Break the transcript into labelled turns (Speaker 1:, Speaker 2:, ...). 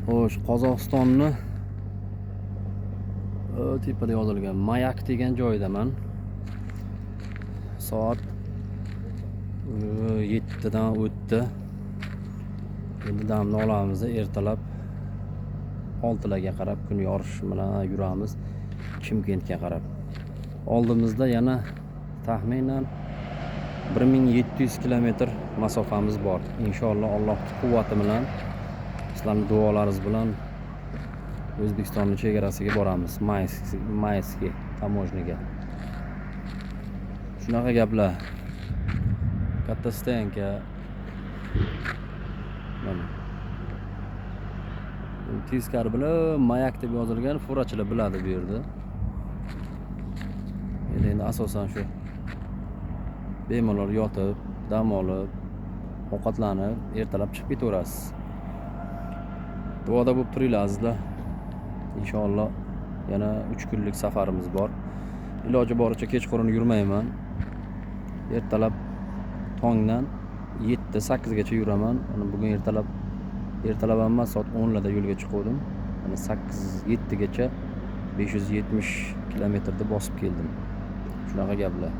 Speaker 1: Xo'sh, Qozog'istonni tepada yozilgan Mayak degan joydaman. Soat 7 dan o'tdi. Endi damni olamiz, ertalab 6larga qarab, kun yorishishi bilan yuramiz Chimkentga qarab. Oldimizda yana taxminan 1700 kilometr masofamiz bor. Inshaalloh, Alloh quvvati bilan, sizlarning duolaringiz bilan O'zbekistonning chegarasiga boramiz, Майский таможня ga. Shunaqa gaplar. Katta стоянка. Mana. Teskari bilan Mayak deb yozilgan, furachilar biladi bu yerda. Endi asosan shu bemalol yotib, dam olib, ovqatlanib, ertalab chiqib ketaverasiz. Duoda bo'lib turinglar, azizlar. Inshaalloh, yana 3 kunlik safarimiz bor. Iloji boricha kechqurun yurmayman. Ertalab tongdan 7 8 gacha yuraman. Mana bugun ertalab ham emas, soat 10 larda yo'lga chiquvdim. Mana 8 7 gacha 570 kilometrda bosib keldim. Shunaqa gaplar.